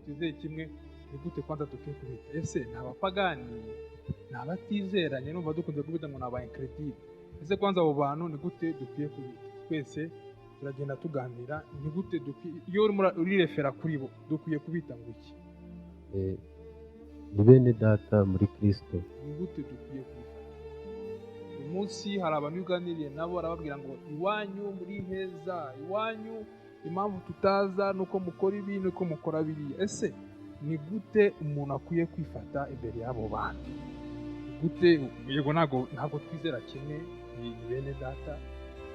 tutizeye kimwe, ni gute kwanza dukwiye kubita? Ese ni abapagani, ni abatizeranye? Numva dukunze kubita ngo ni aba incrédule. Ese kwanza abo bantu ni gute dukwiye kubita? Twese turagenda tuganira, ni gute dukwiye, iyo urimo urirefera kuri bo, dukwiye kubita ngo iki? Ni bene data muri Kristo. Ni gute dukwiye kubifata? Uyu munsi hari abantu iyo uganiriye nabo arababwira ngo iwanyu muri heza, iwanyu impamvu tutaza nuko mukora ibi, nuko mukora biriya. Ese ni gute umuntu akwiye kwifata imbere y'abo bantu? Ni gute? Yego, ntabwo twizera kimwe, ni bene data,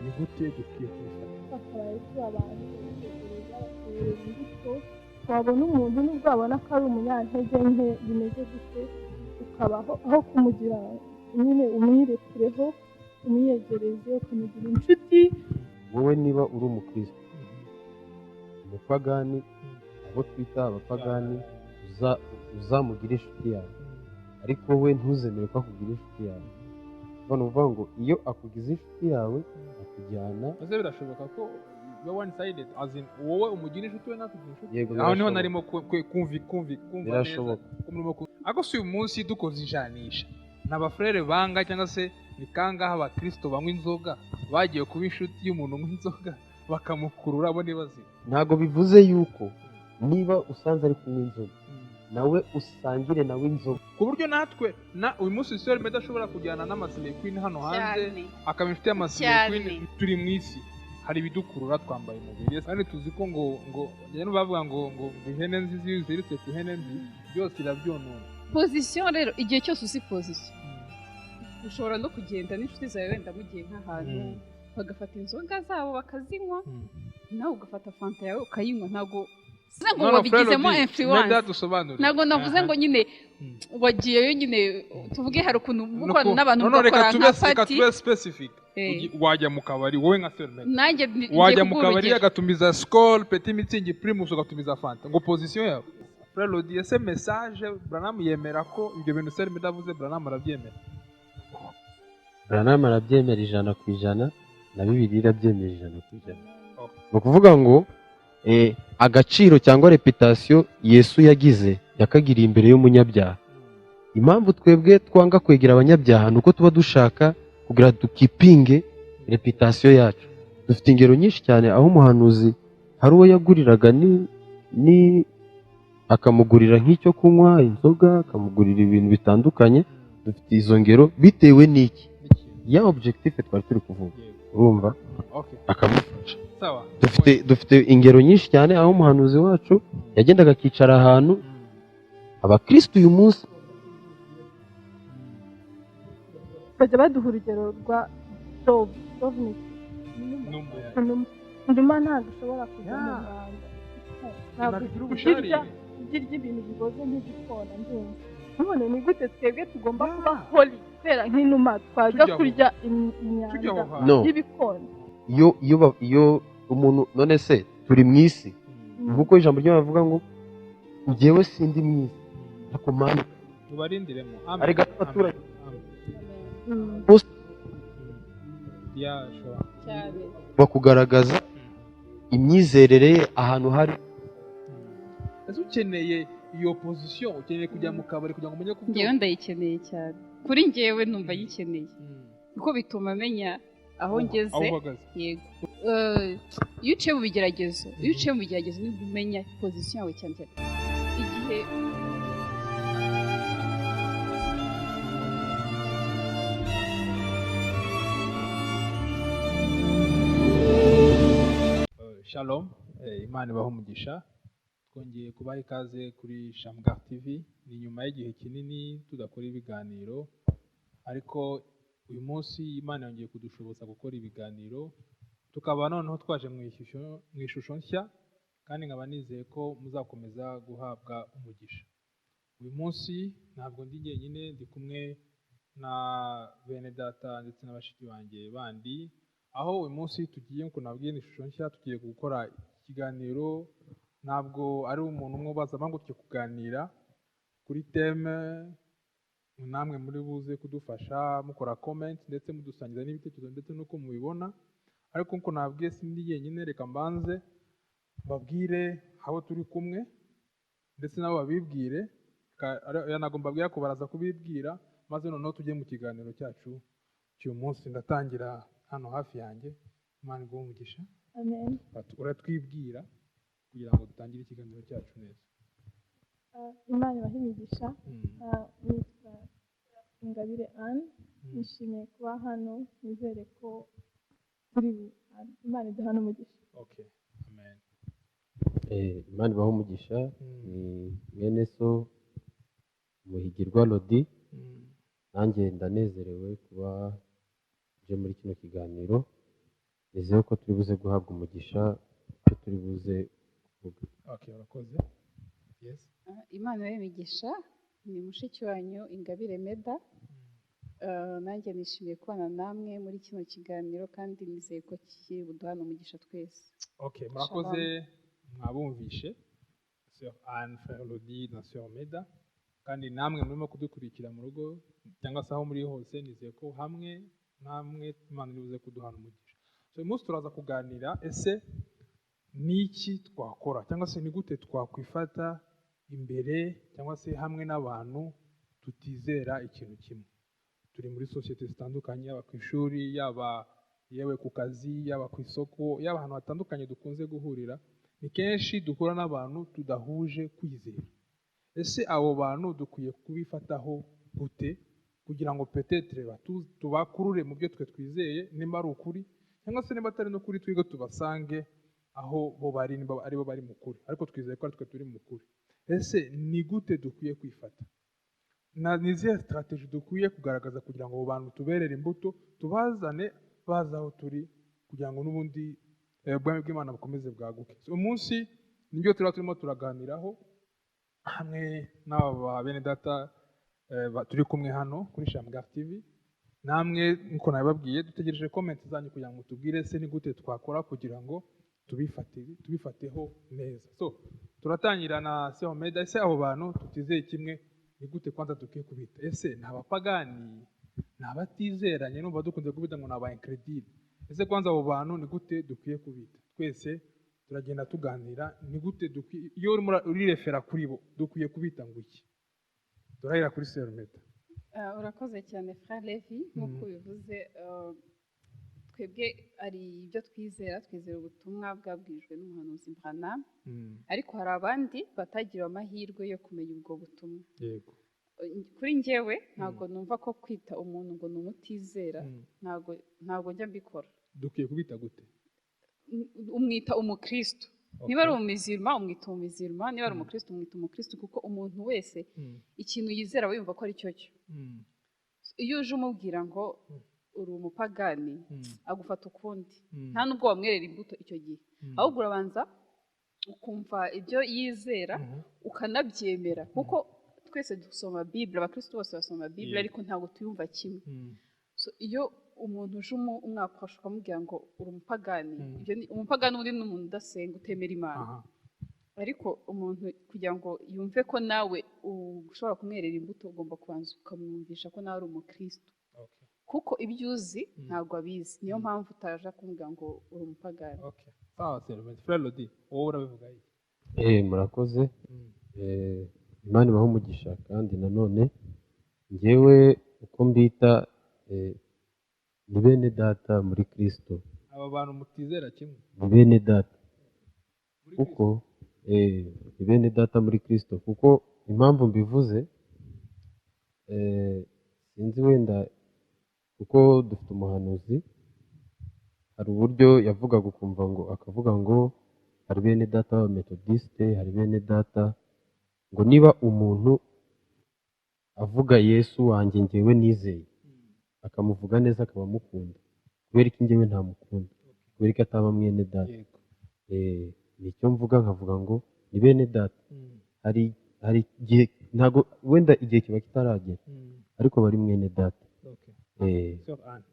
ni gute dukwiye kwifata? Bakabaye tuba abantu bitegereza, bakerera imbuto. Wabona umuntu nubwo wabona ko ari umunyantege nke bimeze gute, ukabaho aho kumugira nyine umwirekureho, umwiyegereze, ukamugira inshuti. Wowe niba uri umukristo, umupagani, abo twita abapagani, uzamugira inshuti yawe, ariko we ntuzemere ko akugira inshuti yawe. Ni ukuvuga ngo iyo akugize inshuti yawe akujyana. Ese birashoboka ko biba one sided, as in wowe umugira inshuti, we ntakugira inshuti? Yego, Aho niho birashoboka. narimo kumva neza. Birashoboka. Ko murimo ariko si uyu munsi dukoze ijanisha, ni abafurere banga cyangwa se ni kangahe abakristo banywa inzoga bagiye kuba inshuti y'umuntu unywa inzoga bakamukurura bo ntibazibe? Ntabwo bivuze yuko niba usanze ari kunywa inzoga nawe usangire nawe inzoga. Ku buryo natwe na uyu munsi Sœur Meda ashobora kujyana n'amaslay queen hano hanze, akaba inshuti y'amaslay queen. Turi mu isi, hari ibidukurura, twambaye umubiri, kandi tuzi ko ngo rero bavuga ngo ihene nziza iyo uziritse ku ihene mbi byose irabyonona. Position rero, igihe cyose uzi position, ushobora no kugenda n'inshuti zawe, wenda mugiye nk'ahantu, bagafata inzoga zabo bakazinywa, nawe ugafata fanta yawe ukayinywa. Ntabwo ngo No, no, wabigizemo Frère Lodi, influence. Meda dusobanurire. Ntabwo navuze ngo nyine wagiyeyo nyine, tuvuge hari ukuntu mukorana n'abantu No, reka mugakora tube nka reka party. tube specific. Wajya mu kabari wowe nka Sœur Meda, Nanjye ngiye wajya mu kuguha kabari urugero. agatumiza Skol, Petit Mützig, Primus, ugatumiza fanta, ngo position yawe? Frère Lodi, ese message Branham yemera ko ibyo bintu Sœur Meda avuze, Branham arabyemera? Branham arabyemera 100%, na Bibiliya irabyemera 100%. Oh. Ni ukuvuga ngo agaciro cyangwa réputation Yesu yagize yakagiriye imbere y'umunyabyaha. Impamvu twebwe twanga kwegera abanyabyaha ni uko tuba dushaka kugira dukipinge réputation yacu. Dufite ingero nyinshi cyane aho umuhanuzi hari uwo yaguriraga ni akamugurira nk'icyo kunywa, inzoga, akamugurira ibintu bitandukanye. Dufite izo ngero bitewe n'iki? Ya objectif twari turi kuvuga, urumva, akamufasha. Sawa. Dufite ingero nyinshi cyane aho umuhanuzi wacu yagendaga akicara ahantu abakristo uyu munsi. Bajya baduha urugero rwa dove. Dove ni Inuma. Inuma. Inuma ntabwo ishobora kujya mu mwanda, ntabwo Ntabwo igira ubusharire. Irya ibintu biboze nk'igikona. Ndumva none ni gute twebwe tugomba kuba holy kubera nk'inuma twajya kurya imyanda Tujya aho hantu. No. y'ibikona? Iyo umuntu, none se turi mu isi, nk'uko ijambo ry'Imana rivuga ngo njyewe sindi mu isi, ariko Mana Tubarindiremo. Amen. Arega n'abaturage. Amen. Bose Yeah, sure. Cyane. bakugaragaza imyizerere ye ahantu hari. Ese ukeneye iyo position, ukeneye kujya mu kabari kugira ngo umenye ko Ngewe ndayikeneye cyane. Kuri ngewe numva yikeneye kuko bituma menya aho ngeze. Aho uhagaze. Yego. Iyo uciye mu bigeragezo nibwo umenya position yawe, cyane cyane igihe Shalom, Imana ibahe umugisha. Twongeye kubaha ikaze kuri Shamgar TV. Ni nyuma y'igihe kinini tudakora ibiganiro, ariko uyu munsi Imana yongeye kudushoboza gukora ibiganiro, tukaba noneho twaje mu ishusho nshya, kandi nkaba nizeye ko muzakomeza guhabwa umugisha. Uyu munsi ntabwo ndi jyenyine, ndi kumwe na bene data ndetse na bashiki banjye bandi, aho uyu munsi tugiye, nk'uko nabwiye, ni ishusho nshya, tugiye gukora ikiganiro. Ntabwo ari umuntu umwe ubaza, ahubwo tugiye kuganira kuri thème, namwe muri buze kudufasha mukora comment ndetse mudusangiza n'ibitekerezo ndetse n'uko mubibona. Ariko nk'uko nabwiye, sindi jyenyine, reka mbanze mbabwire aho turi kumwe. Ndetse nabo babibwire. Ntabwo mbabwira ko baraza kubibwira, maze noneho tujye mu kiganiro cyacu cy'uyu munsi. Ndatangira hano hafi yanjye. Imana iguhe umugisha. Amen. Uratwibwira kugira ngo dutangire ikiganiro cyacu neza. Imana ibahe imigisha. Nitwa Ingabire Anne. Nishimiye kuba hano, nizere ko turi Imana iduhana umugisha. Okay, amen. Imana ibahe umugisha. Ni mwene so Muhigirwa Lodi. Nanjye ndanezerewe kuba nje muri kino kiganiro, nizeye ko turi buze guhabwa umugisha icyo turi buze kuvuga. Okay, urakoze. Yes. Imana ibahe imigisha. Ni mushiki wanyu Ingabire Meda. Nanjye nishimiye kubana namwe muri kino kiganiro, kandi nizeye ko kiri buduhane umugisha twese. Okay, murakoze, mwabumvishe Sœur Anne, Frère Lodi na Sœur Meda, kandi namwe murimo kudukurikira mu rugo cyangwa se aho muri hose, nizeye ko hamwe namwe Imana iri buze kuduhana umugisha. So uyu munsi turaza kuganira: ese niki twakora, cyangwa se ni gute twakwifata imbere cyangwa se hamwe n'abantu tutizera ikintu kimwe? Turi muri sosiyete zitandukanye, yaba ku ishuri, yaba yewe ku kazi, yaba ku isoko, yaba ahantu hatandukanye dukunze guhurira. Ni kenshi duhura n'abantu tudahuje kwizera. Ese abo bantu dukwiye kubifataho gute kugira ngo peut-être tubakurure mu byo twe twizeye, nimba ari ukuri, cyangwa se niba atari n'ukuri, twige tubasange aho bo bari, niba aribo bari mu kuri, ariko twizeye ko ari twe turi mu kuri? Ese ni gute dukwiye kwifata, na ni izihe strategy dukwiye kugaragaza kugira ngo abo bantu tuberere imbuto, tubazane baze aho turi, kugira ngo n'ubundi ubwami bw'Imana bukomeze bwaguke? So, umunsi nibyo tuba turimo turaganiraho hamwe n'aba bene data turi kumwe hano kuri Shamgar TV. Namwe nkuko nabibabwiye, dutegereje comment zanyu kugira ngo tubwire se ni gute twakora kugira ngo tubifateho neza. So turatangira na Sœur Meda. Ese abo bantu tutizeye kimwe, ni gute kwanza dukwiye kubita? Ese ni abapagani, ni abatizeranye? Numva dukunze kubita ngo ni aba incrédule. Ese kwanza abo bantu ni gute dukwiye kubita? Twese turagenda tuganira ni gute dukwiye, iyo urimo urirefera kuri bo, dukwiye kubita ngo iki? Turahera kuri Sœur Meda. Urakoze cyane, Frère Levi. Nk'uko ubivuze, twebwe hari ibyo twizera, twizera ubutumwa bwabwirijwe n'umuhanuzi Branham, ariko hari abandi batagiriwe amahirwe yo kumenya ubwo butumwa. Kuri njyewe ntabwo numva ko kwita umuntu ngo ni umutizera, ntabwo njya mbikora. Dukwiye kubita gute? Umwita umukristo. Niba ari umumizirima, umwita umumizirima; niba ari umukristo, umwita umukristo, kuko umuntu wese ikintu yizera aba yumva ko ari cyo cyo. Iyo uje umubwira ngo uri umupagani, agufata ukundi. Nta nubwo wamwerera imbuto icyo gihe, ahubwo urabanza ukumva ibyo yizera, ukanabyemera, kuko twese dusoma Bible, abakristo bose basoma Bible, ariko ntabwo tuyumva kimwe. So, iyo umuntu uje umwaka ukamubwira ngo uri umupagani, ibyo ni umupagani, ubundi ni umuntu udasenga, utemera Imana. Ariko umuntu kugira ngo yumve ko nawe ushobora kumwerera imbuto, ugomba kubanza ukamwumvisha ko nawe ari umukristo, kuko ibyo uzi ntabwo abizi. Niyo mpamvu utaje kumubwira ngo uri umupagani. Okay, sawa, Sœur Meda. Frère Lodi, wowe urabivuga iki? Murakoze. Imana ibahe umugisha. Kandi nanone njyewe uko mbita, ni bene data muri Kristo. Aba bantu mutizera kimwe? Ni bene data. Muri Kuko ni bene data muri Kristo, kuko impamvu mbivuze, sinzi wenda, kuko dufite umuhanuzi, hari uburyo yavugaga ukumva ngo akavuga ngo hari bene data b'abametodisite, hari bene data, ngo niba umuntu avuga Yesu wanjye ngewe nizeye, akamuvuga neza, akaba amukunda, kubera ko njyewe ntamukunda, kubera ko ataba mwene data? Nicyo mvuga, nkavuga ngo ni bene data. Hari igihe, ntabwo wenda igihe kiba kitaragera, ariko bari mwene data. Sœur Anne.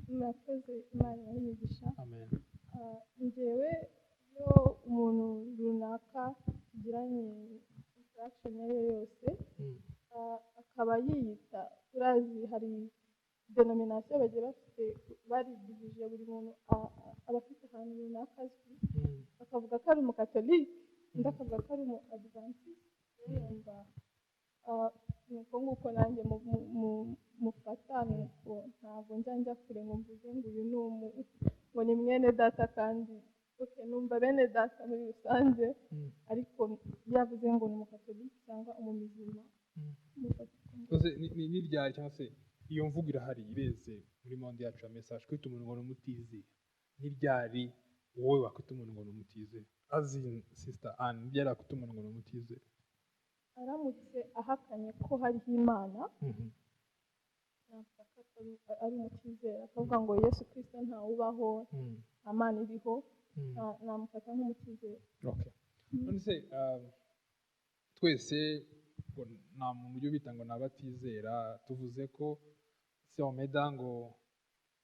Murakoze, Imana ibahe imigisha. Amen. Njyewe iyo umuntu runaka tugiranye interaction iyo ari yo yose, akaba yiyita, urazi hari denomination bagiye bafite, baridivije, buri muntu aba afite ahantu runaka azwi, akavuga ko ari umukatolike. Undi akavuga ko ari umu Adventiste. Rero numva ni uko nguko nanjye mufata, ni uko. Ntabwo njya kure ngo mvuge ngo uyu ni umu, ngo ni mwene data. Kandi okay, numva bene data muri rusange, ariko yavuze ngo ni umukatolike cyangwa umumizima, mufata uko nguko. Uze, ni ryari, cyangwa se iyo mvugo irahari, ireze muri monde yacu ya message, kwita umuntu ngo ni umutizera? Ni ryari wowe wakwita umuntu ngo ni umutizera? Azi Sister Anne, ni ryari wakwita umuntu ngo ni umutizera? Aramutse ahakanye ko hariho Imana, navuga ko ari umutizera. Akavuga ngo Yesu Kirisito ntawubaho, nta Mana iriho, namufata nk'umutizera. Okay. None se twese ngo nta muntu ujya ubita ngo ni abatizera, tuvuze ko Meda ngo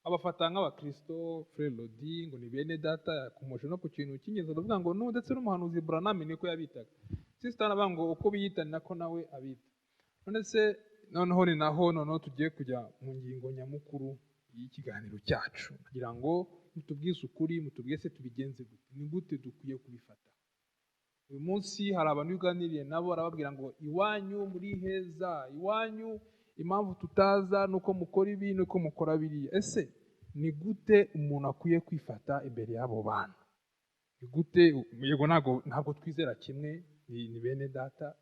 abafata nk'abakristo, Frère Lodi ngo ni bene data, yakomoje no ku kintu cy'ingenzi, aravuga ngo no ndetse n'umuhanuzi Branham niko yabitaga. Sister aravuga ngo uko biyita ni nako nawe abita. None se noneho ni naho noneho tugiye kujya mu ngingo nyamukuru y'ikiganiro cyacu, kugira ngo mutubwize ukuri, mutubwize se tubigenze gute, ni gute dukwiye kubifata. Uyu munsi hari abantu iyo uganiriye nabo arababwira ngo iwanyu muri heza, iwanyu impamvu tutaza ni uko mukora ibi, ni uko mukora biriya. Ese ni gute umuntu akwiye kwifata imbere y'abo bantu? Ni gute? Yego, ntabwo twizera kimwe, ni bene data.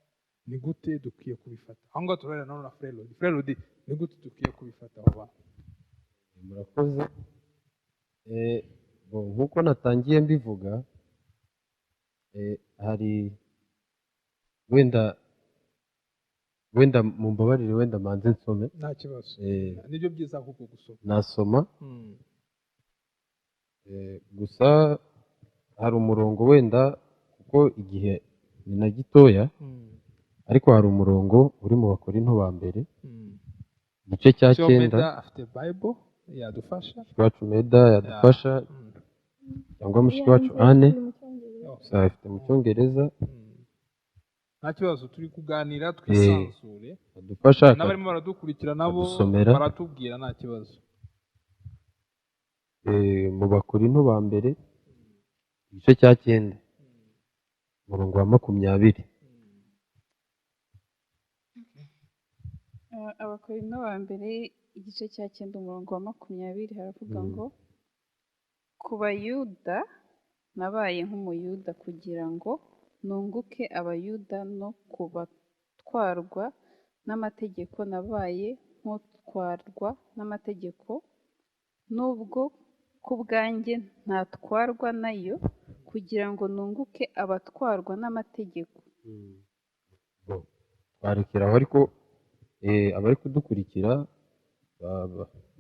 Ni gute dukwiye kubifata? Aho ngaho turahera nanone na Frère Lodi. Frère Lodi, ni gute dukwiye kubifata abo bantu? Murakoze. Bon, nk'uko natangiye mbivuga, hari wenda mumbabarire, wenda manze nsome. Nta kibazo. Nibyo byiza ahubwo gusoma. Nasoma. Gusa hari umurongo wenda, kuko igihe ni na gitoya, ariko hari umurongo uri mu Bakorinto ba mbere, igice cya Cyo 9. Meda afite Bible, yadufasha. Mushiki wacu Meda yadufasha, cyangwa mushiki wacu Iyanjye Anne. iri mu Cyongereza. Gusa afite mu Cyongereza. Nta kibazo, turi kuganira twisanzure. Adufasha N'abarimo baradukurikira nabo akadusomera. baratubwira, nta kibazo. Mu Bakorinto ba mbere, igice cya 9, umurongo wa 20. Abakorinto ba mbere, igice cya 9, umurongo wa 20, haravuga ngo: "Ku Bayuda nabaye nk'Umuyuda kugira ngo nunguke Abayuda, no ku batwarwa n'amategeko nabaye nk'utwarwa n'amategeko, nubwo ku bwanjye ntatwarwa nayo, kugira ngo nunguke abatwarwa n'amategeko." Bon, twarekera aho, ariko abari kudukurikira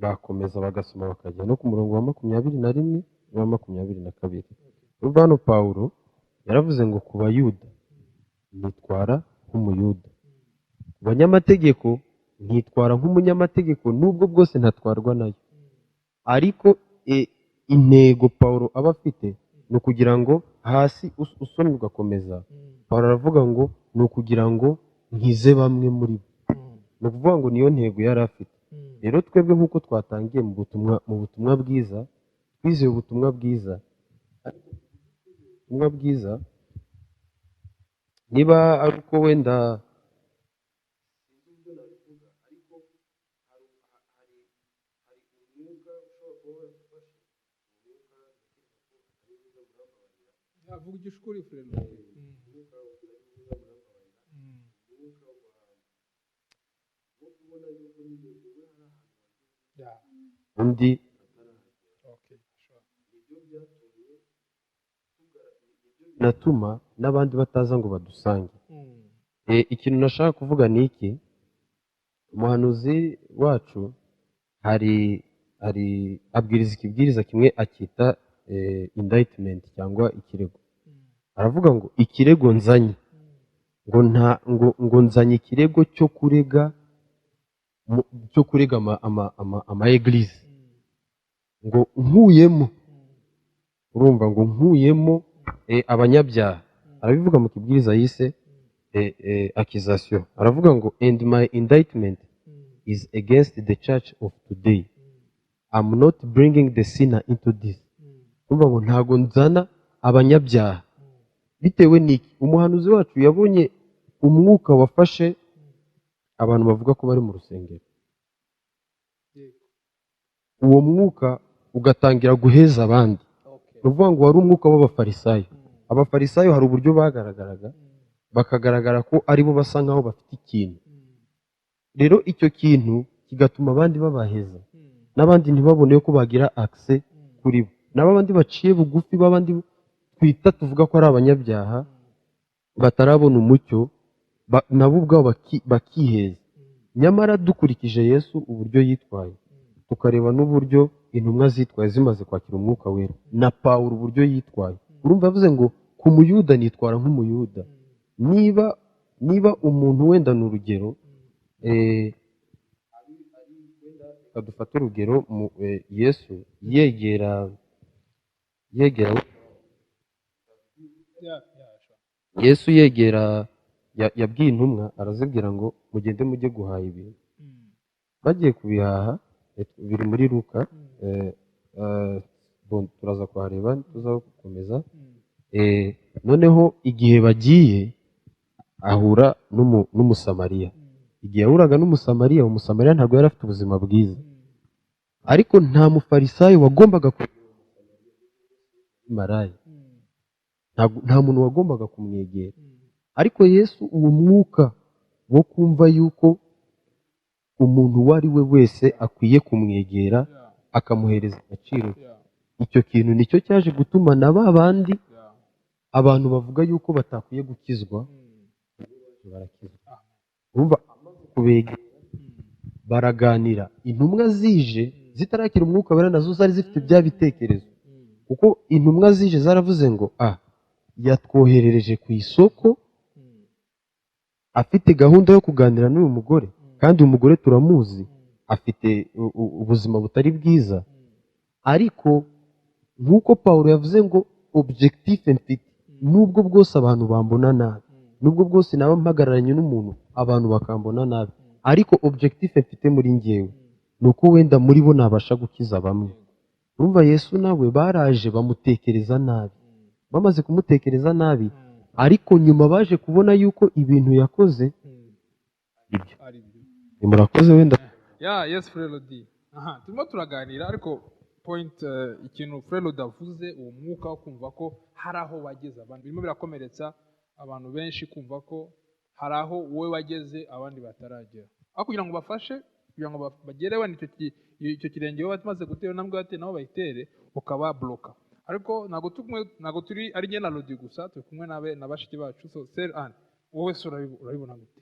bakomeza bagasoma, bakajya no ku murongo wa 21 n'uwa 22. Urumva hano Pawulo yaravuze ngo ku Bayuda nitwara nk'Umuyuda, ku banyamategeko nkitwara nk'umunyamategeko, nubwo bwose ntatwarwa nayo. Ariko intego Pawulo aba afite ni ukugira ngo hasi usomye ugakomeza, Pawulo aravuga ngo ni ukugira ngo nkize bamwe muri bo. Ni ukuvuga ngo niyo ntego yari afite. Rero twebwe nk'uko twatangiye mu butumwa bwiza, twizeye ubutumwa bwiza, ariko ubutumwa bwiza niba ari uko wenda sinzi uburyo nabivuga, ariko hari umwuka ushobora kuba waradufashe, umwuka ndatekereza ko atari mwiza, murambabarira. Avuga igishukuri, Frère. Umwuka utari mwiza, murambabarira, umwuka wo kubona yuko nyine wowe hari ahantu wageze undi atarahagera. Nibyo byatumye nibyo binatuma n'abandi bataza ngo badusange. Ikintu nashaka kuvuga ni iki: umuhanuzi wacu hari abwiriza ikibwiriza kimwe akita indictment cyangwa ikirego. Aravuga ngo ikirego nzanye, ngo nta ngo nzanye ikirego cyo kurega ama église, ngo nkuyemo, urumva, ngo nkuyemo abanyabyaha. Arabivuga mu kibwiriza yise accusation. Aravuga ngo: "And my indictment is against the church of today. I'm not bringing the sinner into this." Urumva ngo ntago nzana abanyabyaha. Bitewe n'iki? Umuhanuzi wacu yabonye umwuka wafashe abantu bavuga ko bari mu rusengero, uwo mwuka ugatangira guheza abandi. Ni ukuvuga ngo wari umwuka w'abafarisayo. Abafarisayo hari uburyo bagaragaraga, bakagaragara ko aribo basa nkaho bafite ikintu. Rero icyo kintu kigatuma abandi babaheza, n'abandi ntibabone ko bagira accès kuri bo, n'abo abandi baciye bugufi, b'abandi twita tuvuga ko ari abanyabyaha batarabona umucyo, nabo ubwabo bakiheza. Nyamara dukurikije Yesu uburyo yitwaye, tukareba n'uburyo intumwa zitwaye zimaze kwakira umwuka wera, na Pawulo uburyo yitwaye, urumva yavuze ngo ku muyuda nitwara nk'umuyuda. Niba umuntu wenda, ni urugero, reka dufate urugero mu Yesu yegera Yeah, sure. Yesu yegera yabwiye intumwa, arazibwira ngo mugende mujye guhaha ibintu. Bagiye kubihaha, biri muri Luka, bon, turaza kuhareba tuza gukomeza. Noneho igihe bagiye ahura n'Umusamariya. Igihe yahuraga n'Umusamariya, Umusamariya ntabwo yari afite ubuzima bwiza, ariko nta mufarisayo wagombaga kwegera maraya. Nta muntu wagombaga kumwegera. Ariko Yesu, uwo mwuka wo kumva yuko umuntu uwo ari we wese akwiye kumwegera, akamuhereza agaciro, icyo kintu nicyo cyaje gutuma na ba bandi abantu bavuga yuko batakwiye gukizwa barakizwa. Urumva, amaze kubegera baraganira. Intumwa zije zitarakira umwuka wera, nazo zari zifite bya bitekerezo, kuko intumwa zije zaravuze ngo yatwoherereje ku isoko afite gahunda yo kuganira n'uyu mugore, kandi uyu mugore turamuzi, afite ubuzima butari bwiza. Ariko nk'uko Pawulo yavuze ngo objectif mfite, nubwo bwose abantu bambona nabi, nubwo bwose naba mpagararanye n'umuntu abantu bakambona nabi, ariko objectif mfite muri njyewe ni uko wenda muri bo nabasha gukiza bamwe. Urumva, Yesu nawe baraje bamutekereza nabi. Bamaze kumutekereza nabi, ariko nyuma baje kubona yuko ibintu yakoze ibyo Ari byo. Ni murakoze wenda. Yeah, yes, Frère Lodi. Aha turimo turaganira, ariko point, ikintu Frère Lodi avuze, uwo mwuka wo kumva ko hari aho wageze abandi, birimo birakomeretsa abantu benshi, kumva ko hari aho wowe wageze abandi bataragera, aho kugira ngo bafashe, kugira ngo bagere wenda icyo kirenge wowe bamaze gutera intambwe bateye nabo bayitere, ukaba bloka. Ariko ntabwo turi kumwe, ntabwo turi ari njye na Lodi gusa, turi kumwe na bashiki bacu. So Sœur Anne, wowe se urabibona gute?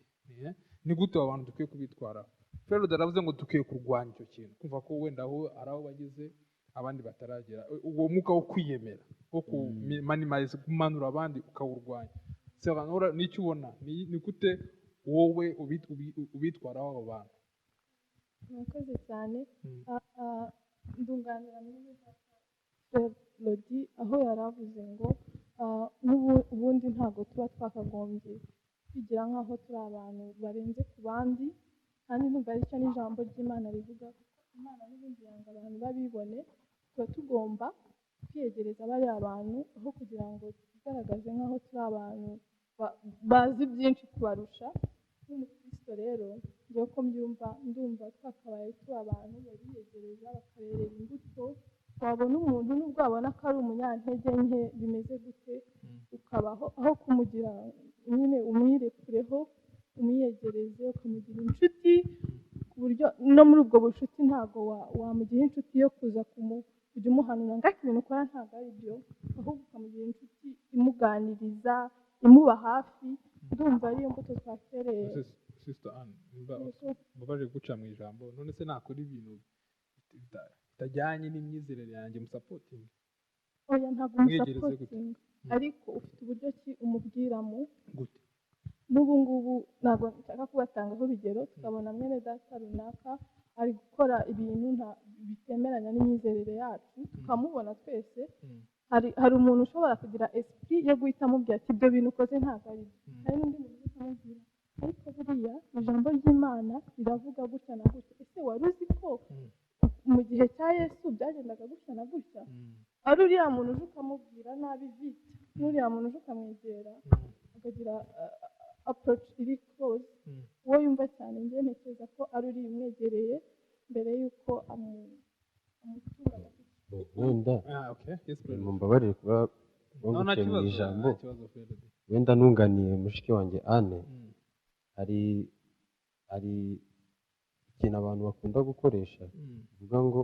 Ni gute abo bantu dukwiye kubitwara? Frère Lodi aravuze ngo dukwiye kurwanya icyo kintu, kumva ko wenda aho hari aho bageze abandi bataragera, uwo mwuka wo kwiyemera, wo kuminimize, kumanura abandi, ukawurwanya. Sœur Anne, n'icyo ubona ni gute wowe ubitwaraho abo bantu? Murakoze cyane. Ndunganira mwene data Lodi aho yari avuze ngo ubundi ntabwo tuba twakagombye kwigira nk'aho turi abantu barenze ku bandi, kandi ndumva aricyo n'ijambo ry'Imana rivuga, kuko Imana n'ubundi yanga abantu b'abibone. Tuba tugomba kwiyegereza bariya bantu aho kugira ngo twigaragaze nk'aho turi abantu bazi byinshi kubarusha. Nk'umukristo rero, njyewe uko mbyumva, ndumva twakabaye tuba abantu babiyegereza, bakaberera imbuto. Wabona umuntu, nubwo wabona ko ari umunyantege nke bimeze gute, ukabaho aho kumugira nyine umwirekureho, umwiyegereze, ukamugira inshuti, ku buryo no muri ubwo bucuti ntabwo wamugira inshuti yo kuza kujya umuhanura ngo ariko ibintu ukora ntabwo ari byo, ahubwo ukamugira inshuti imuganiriza, imuba hafi. Ndumva ariyo mbuto twakereye. Sister Anne, nimba mbabaje guca mu ijambo, none se nakora ibintu bitajyanye n'imyizerere yanjye, musupportinga? Oya, ntabwo Mwiyegereze gute? umusupportinga, ariko ufite uburyo ki umubwiramo. Gute? N'ubu ngubu ntabwo nshaka kubatangaho urugero, tukabona mwene data runaka ari gukora ibintu bitemeranya n'imyizerere yacu, tukamubona twese. Hari umuntu ushobora kugira esprit yo guhita amubwira ati ibyo bintu ukoze ntabwo ari byo. Hari n'undi muntu uhita amubwira, ariko buriya ijambo ry'Imana riravuga gutya na gutya, ese wari uzi ko mu gihe cya Yesu byagendaga gutya na gutya? Ari uriya muntu uje ukamubwira nabi vite. N'uriya muntu uje ukamwegera akagira approach iri close, uwo yumva cyane, njye ntekereza ko ari uriya umwegereye mbere y'uko amutura agatoki. Wenda Ah, okay. Yes, brother. mumbabarire kuba No, nta nguciye mu kibazo, ijambo. nta kibazo, Fred. Wenda nunganiye mushiki wanjye Anne, hari ikintu abantu bakunda gukoresha, bivuga ngo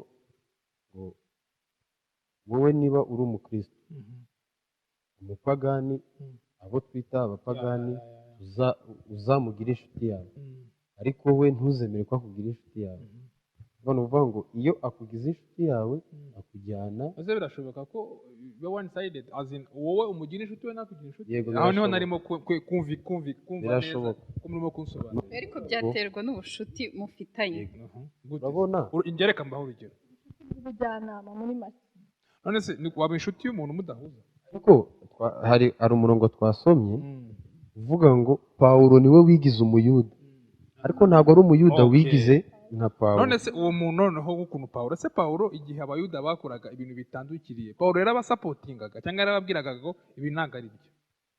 wowe niba uri umukristo, umupagani, abo twita abapagani, uzamugire inshuti yawe, ariko we ntuzemere ko akugira inshuti yawe. Ni ukuvuga ngo iyo akugize inshuti yawe, akujyana Ese birashoboka ko biba one sided, as in wowe umugira inshuti, we nakugira inshuti? Yego, Aho niho birashoboka. narimo kumva neza Birashoboka. ko murimo kunsobanurira. Ariko byaterwa n'ubucuti mufitanye. Gute? Urabona? Ingereka mbaho urugero. Ubujyanama muri make. None se waba inshuti y'umuntu mudahuza? Kuko hari umurongo twasomye uvuga ngo Pawulo niwe wigize Umuyuda, ariko ntabwo ari Umuyuda wigize nka Pawulo. None se uwo muntu noneho w'ukuntu Pawulo, se Pawulo igihe Abayuda bakoraga ibintu bitandukiriye, Pawulo yarabasupportingaga cyangwa yarababwiraga ngo ibi ntabwo ari byo?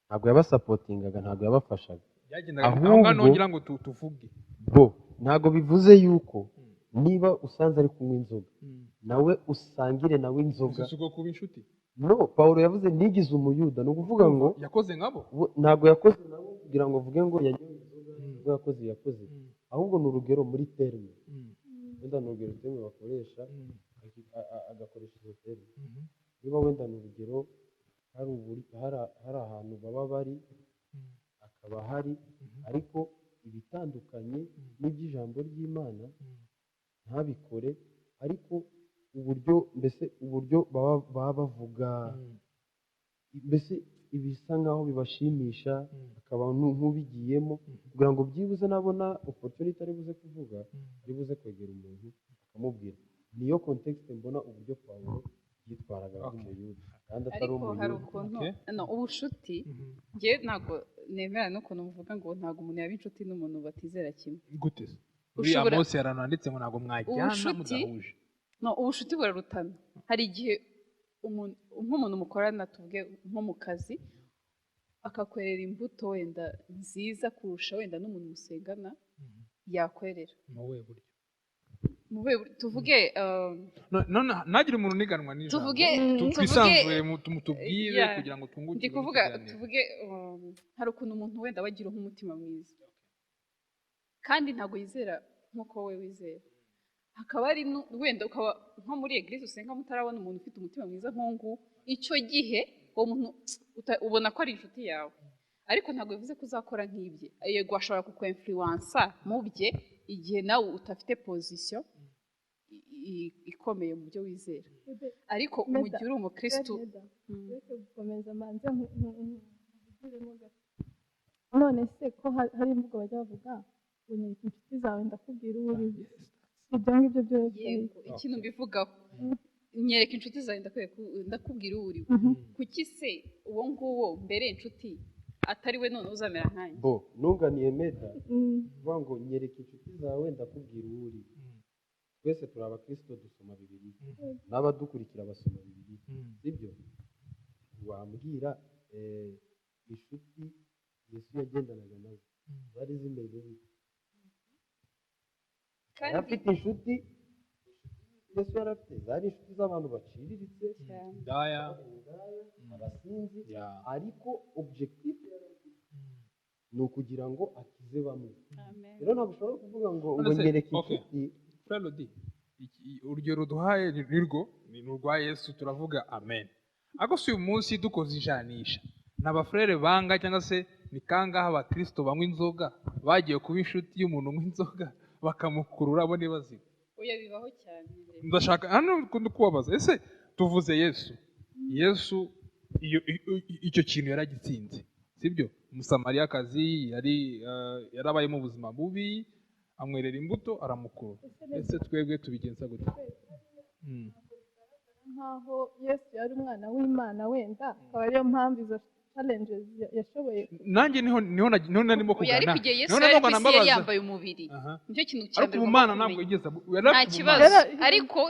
Ntabwo yabasupportingaga, ntabwo yabafashaga. Byagendaga Ahubwo- aho ngaho ngira ngo tuvuge. Bo ntabwo bivuze yuko niba usanze ari kunywa inzoga, nawe usangire nawe inzoga. Si uko kuba inshuti. No, Pawulo yavuze nigize Umuyuda, ni ukuvuga ngo Yakoze nkabo. Ntabwo yakoze nabo kugira ngo avuge ngo yanyoye inzoga, ubwo yakoze, ahubwo ni urugero muri terme, wenda ni urugero terme bakoresha, agakoresha izo terme. Niba wenda ni urugero hari ahantu baba bari, akaba hari, ariko ibitandukanye n'iby'ijambo ry'Imana ntabikore, ariko uburyo, mbese uburyo baba bavuga, mbese ibisa nkaho bibashimisha, akaba nk'ubigiyemo kugira ngo byibuze nabona opportunity ari buze kuvuga, ari buze kwegera umuntu akamubwira. Niyo context mbona uburyo Pawulo yitwaraga nk'Umuyuda kandi atari Ariko hari Umuyuda. ukuntu, no, ubushuti, njye ntabwo nemera n'ukuntu muvuga ngo ntabwo umuntu yaba inshuti n'umuntu batizera kimwe. Gute se? Muri Amosi hari ahantu handitse ngo ntabwo mwajyana mudahuje. No, ubushuti burarutana. Hari igihe nk'umuntu mukorana, tuvuge nko mu kazi, akakwerera imbuto wenda nziza kurusha wenda n'umuntu musengana yakwerera. Mu buhe buryo? Mu buhe buryo? Tuvuge None ntagire umuntu uniganwa n'ijambo. Tuvuge Twisanzure, mutubwire Yeah. kugira ngo twungukire Ndi muri kuvuga, kiganiro. tuvuge hari ukuntu umuntu wenda aba agira nk'umutima mwiza kandi ntabwo yizera nk'uko wowe wizera, hakaba hari wenda ukaba nko muri église usenga mutarabona umuntu ufite umutima mwiza nk'uwo nguwo. Icyo gihe uwo muntu ubona ko ari inshuti yawe, ariko ntabwo bivuze ko uzakora nk'ibye. Yego, ashobora kukwinfluença mu bye igihe nawe udafite position ikomeye mu byo wizera, ariko Meda, mu gihe uri umukristu Meda, ureke gukomeza, mbanze nkuvugiremo gato. None se ko hari imvugo bajya bavuga ngo nyereka inshuti zawe ndakubwira uwo uri we? Ibyo ngibyo byose. Yego, ikintu mbivugaho, nyereka inshuti zawe ndakubwira uwo uri we. Kuki se uwo nguwo mbere inshuti atari we none uzamera nkanjye? Bo nunganiye Meda, kuvuga ngo nyereka inshuti zawe ndakubwira uwo uri we. Twese turi abakristo, dusoma Bibiliya, n'abadukurikira basoma Bibiliya, sibyo? Wambwira inshuti Yesu yagendanaga nazo zari zimeze zite? Kandi Yari afite inshuti, Yesu yari afite zari inshuti z'abantu baciriritse, Cyane. Indaya. Indaya, abasinzi, ariko objectif yari afite ni ukugira ngo akize bamwe. Amen. Rero ntabwo ushobora kuvuga ngo None ngo se, nyereka okay. inshuti. Frelodi, urugero duhaye ni rwo ni urwa Yesu, turavuga amen. Ariko si uyu munsi dukoze ijanisha, ni abafurere banga cyangwa se ni kangahe abakristo banywa inzoga bagiye kuba inshuti y'umuntu unywa inzoga bakamukurura bo ntibazibe? Oya, bibaho cyane. Ndashaka hano kubabaza, ese tuvuze Yesu, Yesu iyo icyo kintu yaragitsinze, sibyo? Umusamariyakazi yari yarabayemo ubuzima bubi, amwerera imbuto, aramukurura. Ese twebwe tubigenza gute? Nkaho Yesu yari umwana w'Imana, wenda akaba ariyo mpamvu izo challenges yashoboye. Nanjye niho narimo Oya, ariko kugana. igihe Yesu Niho yari narimo ku isi yari mbabaza. yambaye umubiri. Nicyo kintu cya Ariko mbere ubumana ugomba ntabwo kumenya. yigeze yari Nta afite kibazo, ubumana. ariko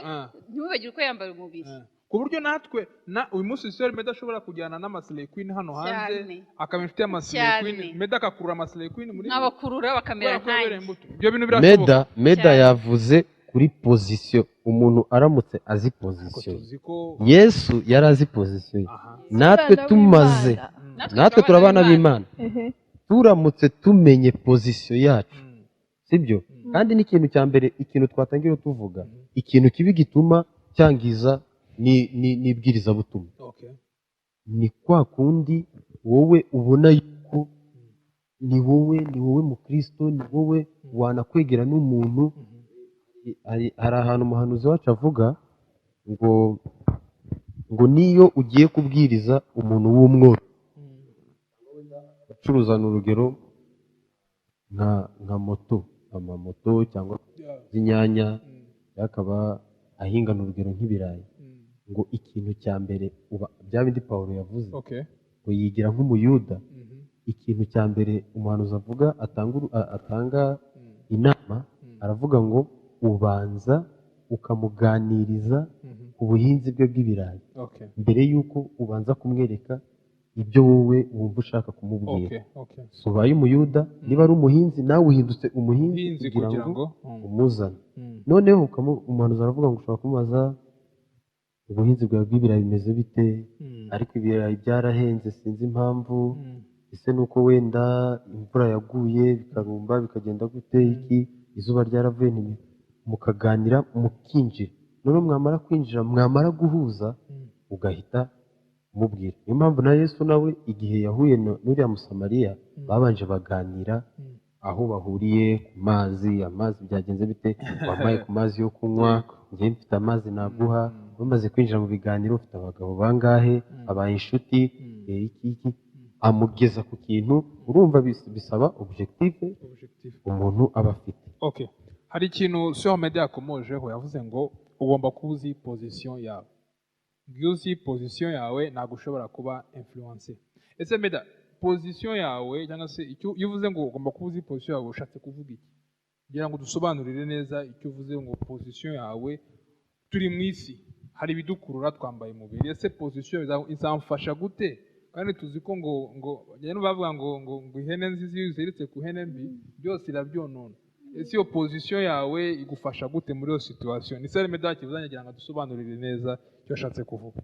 ntiwibagirwe ko yambaye umubiri. Ku buryo natwe na uyu munsi Sœur Meda ashobora kujyana n'amaslay queen hano hanze, Cyane. akaba inshuti y'amaslay Cyane. queen, Meda akakurura amaslay queen muri Nkabakurura bakamera kubera ko yabereye nkanjye. imbuto. Ibyo bintu birashoboka. Meda Cyane. yavuze kuri position. Umuntu aramutse azi Ariko position ye, tuzi ko Yesu yari azi position ye. Aha. Natwe Abana tumaze b'Imana. Natwe turi abana b'Imana. Turamutse tumenye position yacu, sibyo? Kandi n'ikintu cya mbere, ikintu twatangira tuvuga, ikintu kibi gituma cyangiza ni n'ibwirizabutumwa, ni kwa kundi wowe ubona yuko ni wowe mukristo, ni wowe wanakwegera n'umuntu. Hari ahantu umuhanuzi wacu avuga ngo niyo ugiye kubwiriza umuntu w'umworo ucuruzana, urugero nka moto, amamoto cyangwa z'inyanya, akaba ahingana urugero nk'ibirayi, ngo ikintu cya mbere uba bya bindi Pawulo yavuze, ngo yigira nk'Umuyuda. Ikintu cya mbere umuhanuzi avuga, atanga inama, aravuga ngo ubanza ukamuganiriza ku buhinzi bwe bw'ibirayi mbere y'uko ubanza kumwereka ibyo wowe wumva ushaka kumubwira. So ubaye Umuyuda, niba ari umuhinzi nawe uhindutse umuhinzi Umuhinzi kugira kugira ngo ngo umuzane. Noneho umuhanuzi aravuga ngo ushobora kumubaza: "Ubuhinzi bwawe bw'ibirayi bimeze bite? Ariko ibirayi byarahenze, sinzi impamvu. Ese ni uko wenda imvura yaguye bikarumba, bikagenda gute iki? Izuba ryaravuye?" Mukaganira, mukinjira, noneho mwamara kwinjira, mwamara guhuza, ugahita umubwira. Niyo mpamvu na Yesu nawe igihe yahuye n'uriya Musamariya, babanje baganira aho bahuriye ku mazi. "Amazi byagenze bite? Wampaye ku mazi yo kunywa? Njye mfite amazi naguha." Bamaze kwinjira mu biganiro: "Ufite abagabo bangahe?" Abaye inshuti, iki iki, amugeza ku kintu. Urumva bisaba objectif Objectif. umuntu aba afite. Okay. Hari ikintu Sœur Meda yakomojeho, yavuze ngo ugomba kuba uzi position yawe. Iyo uzi position yawe ntabwo ushobora kuba influencé. Ese Meda, position yawe, cyangwa se icyo iyo uvuze ngo ugomba kuba uzi position yawe, ushatse kuvuga iki? Kugira ngo dusobanurire neza icyo uvuze ngo position yawe. Turi mu isi, hari ibidukurura, twambaye umubiri. Ese position izamfasha gute kandi tuzi ko ngo bagenda bavuga ngo ihene nziza iyo uziritse ku ihene mbi byose irabyonona? Ese iyo position yawe igufasha gute muri iyo situation? Ni Sœur Meda kivuze, ngira ngo adusobanurire neza icyo ashatse kuvuga.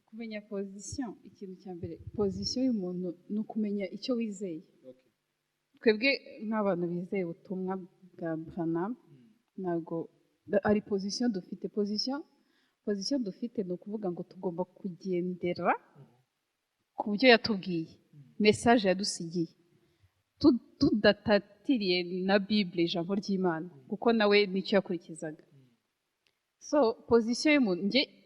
Kumenya position, ikintu cya mbere, position y'umuntu ni ukumenya icyo wizeye. Twebwe nk'abantu bizeye ubutumwa bwa Branham, ntabwo ari position dufite. Position dufite ni ukuvuga ngo tugomba kugendera ku byo yatubwiye, message yadusigiye, tudatatiriye na Bible, ijambo ry'Imana, kuko nawe nicyo yakurikizaga. So position y'umuntu,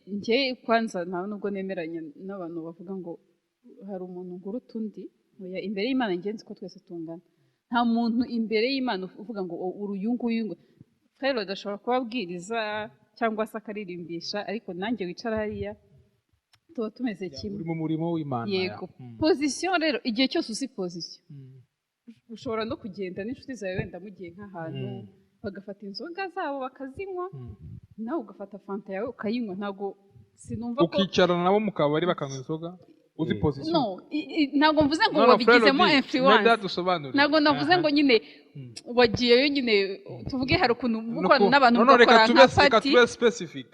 njye kwanza nta nubwo nemeranya n'abantu bavuga ngo hari umuntu nguruta undi. Oya, imbere y'Imana njye nzi ko twese tungana. Nta muntu imbere y'Imana uvuga ngo: "Oh, uri uyu nguyu." Ngo Frère adashobora kubabwiriza cyangwa se akaririmbisha, ariko nanjye wicara hariya tuba tumeze kimwe. Uri mu murimo w'Imana. Yego. Position rero, igihe cyose uzi position, ushobora no kugenda n'inshuti zawe, wenda mugiye nk'ahantu, bagafata inzoga zabo bakazinywa, nawe ugafata fanta yawe ukayinywa. Ntabwo sinumva ko Ukicarana nabo mu kabari bakanywa inzoga uzi position? No, ntabwo mvuze ngo No, no, wabigizemo Frère Odi, influence. Meda dusobanurire. Ntabwo navuze ngo nyine wagiyeyo nyine, tuvuge hari ukuntu mukorana n'abantu No, reka mugakora tube nka reka party. tube specific.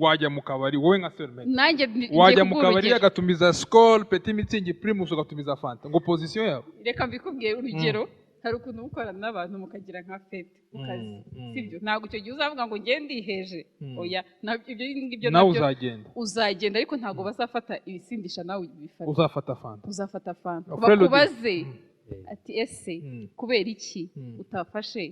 Wajya mu kabari wowe nka Sœur Meda, Nanjye ngiye wajya mu kuguha kabari urugero. agatumiza Skol, Petit Mützig, Primus, ugatumiza Fanta, ngo position yawe? Reka mbikubwiye urugero. Hari ukuntu mukorana n'abantu mukagira nka fête ku kazi, sibyo? Ntabwo icyo gihe uzavuga ngo ngende ndiheje. Oya, ibyo ngibyo Nawe nabyo uzagenda. Uzagenda, ariko ntabwo bazafata ibisindisha, nawe ubifata. Uzafata Fanta. Uzafata Fanta. Oh, Frère Odi. Bakubaze ati: "Ese kubera iki utafashe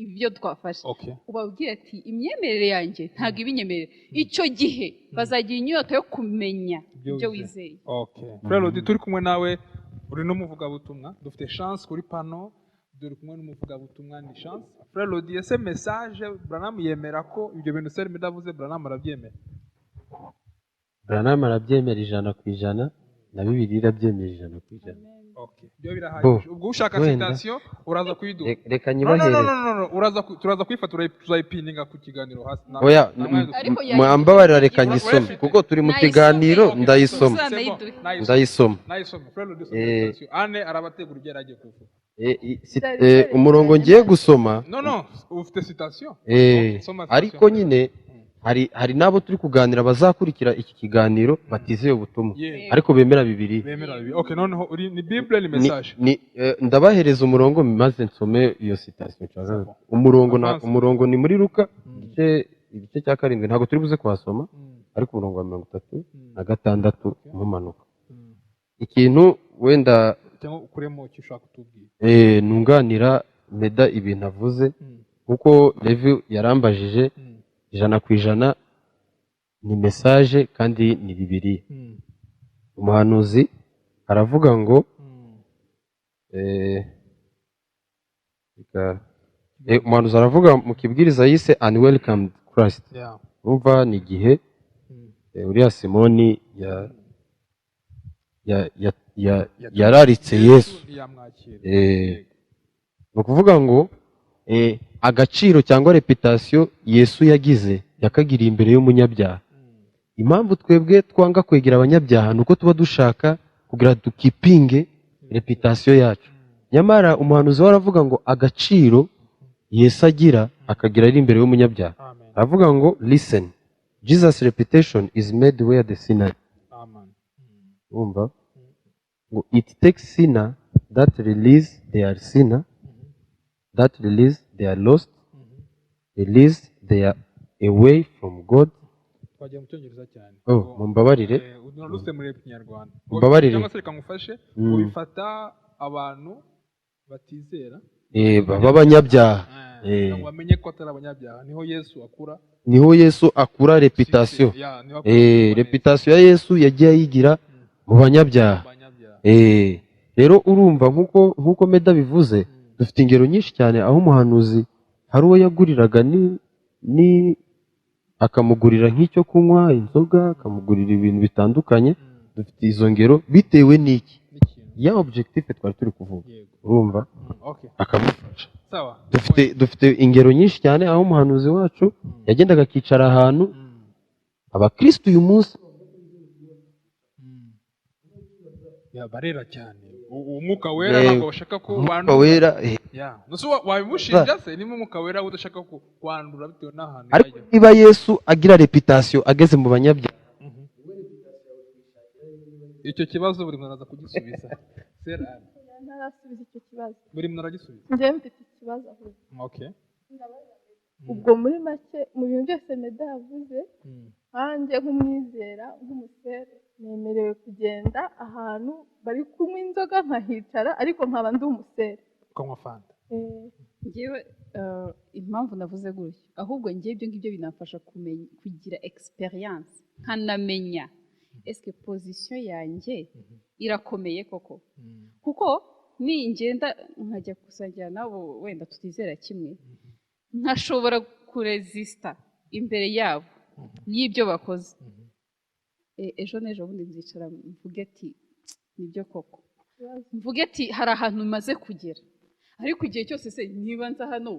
ibyo twafashe?" Ubabwire ati: "Imyemerere yanjye ntabwo ibinyemerera." Icyo gihe bazagira inyota yo kumenya Ibyo ibyo wizeye. wizeye. Okay. Frère Odi, turi kumwe nawe, uri n'umuvugabutumwa. Dufite chance kuri pano dore kumwe n'umuvugabutumwa, ni chance. Frère Odi, ese message Branham yemera ko ibyo bintu Sœur Meda avuze, Branham arabyemera? Branham arabyemera 100%, na Bibiliya irabyemera 100%. Okay, ibyo birahagije. Ubwo ushaka Wenda. citation uraza kuyiduha. Reka No, no, no, nyibahereze. no, no, no. Uraza turaza kuyifata, tuzayipininga ku kiganiro hasi. Oya, Namwe Ariko mwambabarira, reka Urayifite? nyisome kuko turi mu Nayisome. kiganiro. Okay, Ndayisoma. c'est bon. Uzanayiduhe. Nayisome. Ndayisoma. Nayisome. Frère Lodi, citation. Anne arabategura ibyo yari agiye kuvuga. Umurongo ngiye gusoma. No, no, ufite citation. Eh, Okay, soma citation. ariko nyine hari n'abo turi kuganira bazakurikira iki kiganiro batizeye ubutumwa, Yeah. ariko bemera Bibiliya. Bemera bibi. Okay, noneho uri ni Bible, ni message. Ni, ndabahereza umurongo maze nsome iyo citation nshaka. Umurongo na, Avance. umurongo ni muri Luka igice cya 7, ntabwo turi buze kuhasoma, ariko umurongo wa mirongo itatu na gatandatu mumanuka. Ikintu wenda Cyangwa ukuremo icyo ushaka kutubwira. Nunganira Meda ibintu avuze, kuko Levi yarambajije, 100% ni message kandi ni Bibiliya. Umuhanuzi aravuga ngo umuhanuzi aravuga mu kibwiriza yise Unwelcomed Christ. Urumva ni igihe uriya Simoni yararitse Yesu. Ntiyamwakira. Ni ukuvuga ngo agaciro cyangwa reputation Yesu yagize, yakagiriye imbere y'umunyabyaha. Impamvu twebwe twanga kwegera abanyabyaha ni uko tuba dushaka kugira dukipinge reputation yacu. Nyamara umuhanuzi we aravuga ngo agaciro Yesu agira, akagira ari imbere y'umunyabyaha. Amen. Aravuga ngo: "Listen, Jesus reputation is made where the sinner" Amen. Urumva ngo it takes sinner that release they are sinner, that release they are lost, release they are away from God. Twagiye mu Cyongereza cyane. Oh, mumbabarire. Unaruse muri Kinyarwanda. Mumbabarire. Cyangwa se reka ngufashe. Ubifata abantu batizera b'abanyabyaha. Kugira ngo bamenye ko atari abanyabyaha, niho Yesu akura. Niho Yesu akura reputation. Ya, niho akura neza. Reputation ya Yesu yagiye ayigira mu banyabyaha. Mu banyabyaha. Rero urumva nkuko Meda bivuze, dufite ingero nyinshi cyane aho umuhanuzi hari uwo yaguriraga ni akamugurira nk'icyo kunywa, inzoga, akamugurira ibintu bitandukanye. Dufite izo ngero bitewe n'iki? N'ikintu. Ya objectif twari turi kuvuga. Urumva, Okay. akamufasha. Sawa. Dufite ingero nyinshi cyane aho umuhanuzi wacu yagendaga akicara ahantu abakristo uyu munsi. Ya, barera cyane. Umwuka Wera ntabwo bashaka ko Umwuka wandura. Wera. Ya, nose wabimushinja se niba Umwuka Wera udashaka ko kwandura bitewe n'ahantu Ariko yajya? niba Yesu agira reputation ageze mu banyabyaha, Icyo kibazo buri muntu araza kugisubiza. Sera. Ntarasubiza icyo kibazo. Buri muntu aragisubiza. Njyewe mfite ikibazo ahubwo. Okay. Ubwo muri make, mu bintu byose Meda yavuze, nkanjye nk'umwizera, nk'umusere, nemerewe kugenda ahantu bari kunywa inzoga nkahicara, ariko nkaba ndi umusere? Ukanywa Fanta. Njyewe impamvu navuze gutyo, ahubwo njyewe ibyo ngibyo binamfasha kumenya, kugira experience, nkanamenya eske position yanjye irakomeye koko, kuko ningenda nkajya gusangira nabo wenda tutizera kimwe, nkashobora kuresista imbere yabo y'ibyo bakoze, ejo n'ejo bundi nzicara mvuge ati nibyo koko, mvuge ati hari ahantu maze kugera. Ariko igihe cyose se niba nza hano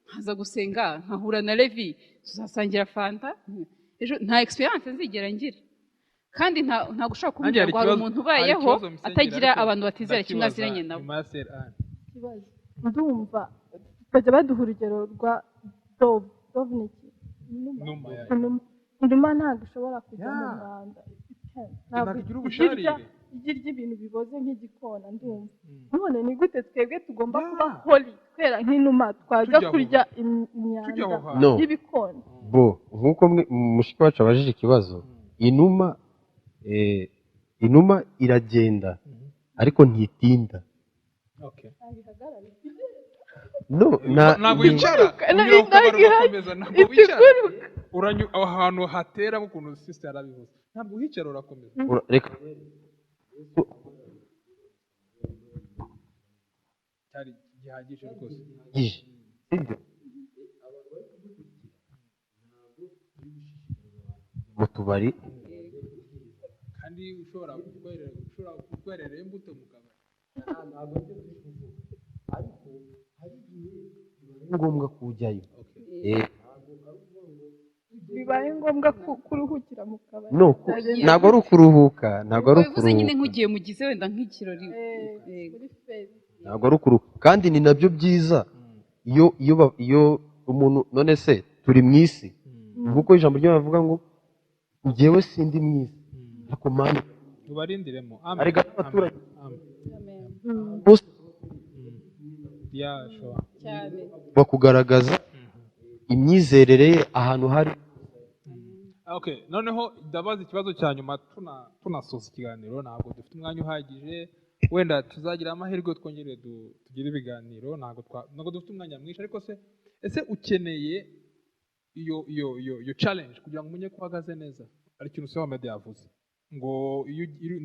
nkaza gusenga, nkahura na Levi, tuzasangira Fanta, ejo nta experience nzigera ngira, kandi ntabwo ushobora Nanjye kumbwira hari ngo hari ikibazo, umuntu hari ubayeho ikibazo musengera, atagira ariko abantu batizera kimwe ndakibaza aziranye nabo. nyuma ya Sera. Ikibazo, ndumva bajya baduha urugero rwa dove. Dove ni iki? Inuma. Inuma, ya. Inuma, inuma ntabwo ishobora kujya mu mwanda. Ntabwo Ntabwo igira ijya ubusharire. Ijya irya ibintu biboze nk'igikona. Ndumva none ni gute twebwe tugomba kuba holy, twera nk'inuma, twajya Tujya aho. kurya Tujya aho imyanda hantu. No. y'ibikona? Bo nk'uko mushiki wacu abajije ikibazo, inuma iragenda ariko ntitinda. Okay. Ntabwo ihagarara. No, Ntabwo wicara. Unyura ku kabari ugakomeza, ntabwo wicara. Iguruka. Aho hantu hatera ukuntu sister yarabivuze, ntabwo uhicara, urakomeza. Reka. Cyari gihagije rwose. Gihagije. Sibyo? Mu tubari. Kandi ushobora kukwerera imbuto mu kabari. Ntabwo aribyo turi kuvuga, ariko hari igihe bibaye ngombwa kujyayo. Bibaye ngombwa kuruhukira mu kabari. No, Byagenda ntabwo ari ukuruhuka, ntabwo ari Bivuze nyine ukuruhuka. Nk'ugiye mugize wenda nk'ikirori. Yego. Muri feri. Ntabwo ari ukuruhuka, kandi ni nabyo byiza iyo umuntu, none se turi mu isi, nk'uko ijambo ry'Imana rivuga ngo njyewe sindi mu isi, ariko Mana Tubarindiremo. Amen. Arega n'abaturage. Amen. Amen. Bose Yeah, sure. Cyane. bakugaragaza imyizerere ye ahantu hari. Okay, noneho ndabaza ikibazo cya nyuma tunasoza ikiganiro. Ntabwo dufite umwanya uhagije, wenda tuzagira amahirwe twongere tugire ibiganiro. Ntabwo dufite umwanya mwinshi, ariko se ese ukeneye iyo challenge kugira ngo umenye ko uhagaze neza? Hari ikintu Seo Ahmed yavuze ngo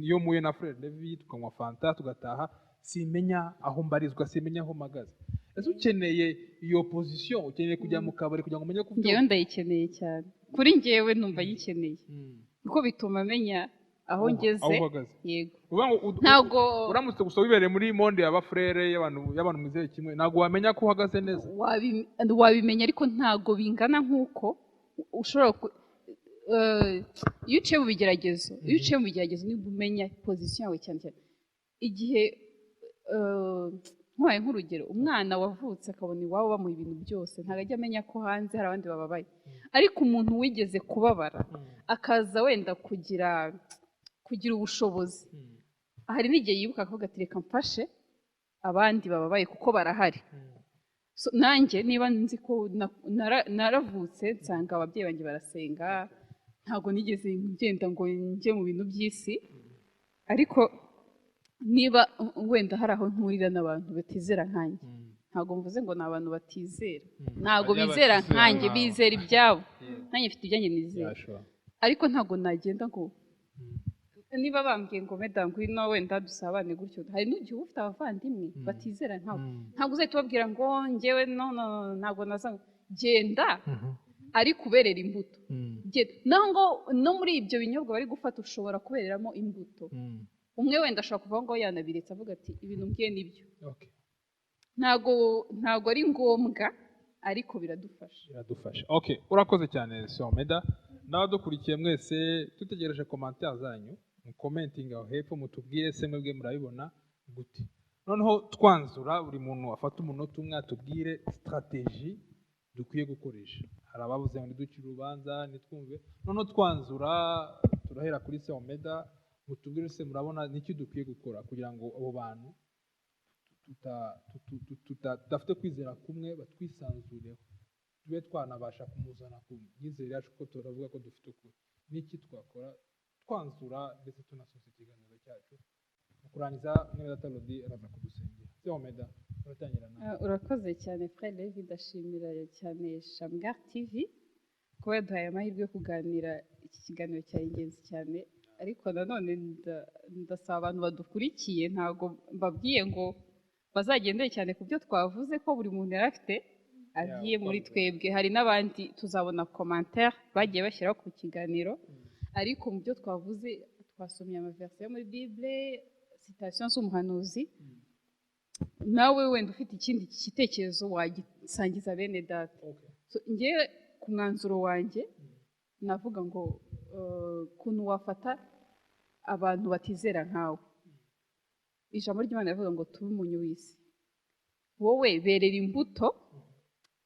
iyo muye na Fred Levi tukanywa fanta tugataha, simenya aho mbarizwa, simenya aho mpagaze. Ese ukeneye iyo position, ukeneye kujya mu kabari kugira ngo umenye ko ufite? Njyewe ndayikeneye cyane. Kuri njyewe numva yikeneye, kuko bituma menya aho ngeze. Aho uhagaze. Yego. Uvuga ngo Ntabwo uramutse gusa wibereye muri monde y'abafurere, y'abantu mwizeye kimwe, ntabwo wamenya ko uhagaze neza? Wabimenya, ariko ntabwo bingana nk'uko ushobora iyo uciye mu bigeragezo nibwo umenya position yawe, cyane cyane igihe nkwaye nk'urugero, umwana wavutse akabona iwabo bamuha ibintu byose, ntabwo ajya amenya ko hanze hari abandi bababaye. Ariko umuntu wigeze kubabara akaza wenda kugira ubushobozi, hari n'igihe yibuka akavuga ati: "Reka mfashe abandi bababaye kuko barahari." So, nanjye niba nzi ko naravutse nsanga ababyeyi banjye barasenga, ntabwo nigeze ngenda ngo njye mu bintu by'isi, ariko niba wenda hari aho mpurira n'abantu batizera nkanjye, ntabwo mvuze ngo ni abantu batizera, ntabwo Bajya bizera batizera nkanjye, nkawe. Bizera ibyabo, nanjye mfite ibyanjye nizera, Yeah, sure. ariko ntabwo nagenda ngo niba bambwiye ngo: "Meda, ngwino wenda dusabane gutyo." Hari n'igihe uba ufite abavandimwe batizera nkawe, ntabwo uzahita ubabwira ngo njyewe no, no, no, ntabwo naza. Genda, ariko uberera imbuto. Genda. Naho ngo no muri ibyo binyobwa bari gufata ushobora kubereramo imbuto. Umwe wenda ashobora kuva aho ngaho yanabiretse, avuga ati: "Ibintu mbwiye nibyo." Ntabwo ari ngombwa, ariko biradufasha. Biradufasha. Okay, urakoze cyane, Someda. N'abadukurikiye mwese, dutegereje commentaire zanyu, mucommentinga aho hepfo, mutubwire se mwebwe murabibona gute. Noneho twanzura, buri muntu afate umunota umwe atubwire stratégie dukwiye gukoresha. Hari abavuze ngo ntiducire urubanza, ntitwumve. Noneho twanzura, turahera kuri Someda, mutubwire se murabona niki dukwiye gukora kugira ngo abo bantu tudafite kwizera kumwe batwisanzureho, tube twanabasha kumuzana ku myizerere yacu, kuko turavuga ko dufite ukuri. Niki twakora twanzura ndetse tunasoza ikiganiro cyacu? Mu kurangiza, mwene data Lodi araza kudusengera. Seomeda, uratangira nawe. Urakoze cyane, Frère Levi. Ndashimira cyane Shamgar TV kuba yaduhaye amahirwe yo kuganira. Iki kiganiro cyari ingenzi cyane, ariko nanone ndasaba abantu badukurikiye, ntabwo mbabwiye ngo bazagendere cyane ku byo twavuze, ko buri muntu yari afite agiye muri twebwe. Hari n'abandi tuzabona commentaire bagiye bashyiraho ku kiganiro, ariko mu byo twavuze twasomye amaverse yo muri Bible, citation z'umuhanuzi. Nawe wenda ufite ikindi gitekerezo wagisangiza bene data. So, njyewe ku mwanzuro wanjye navuga ngo ukuntu wafata abantu batizera nkawe, ijambo ry'Imana rivuga ngo tube umunyu w'isi. Wowe berera imbuto,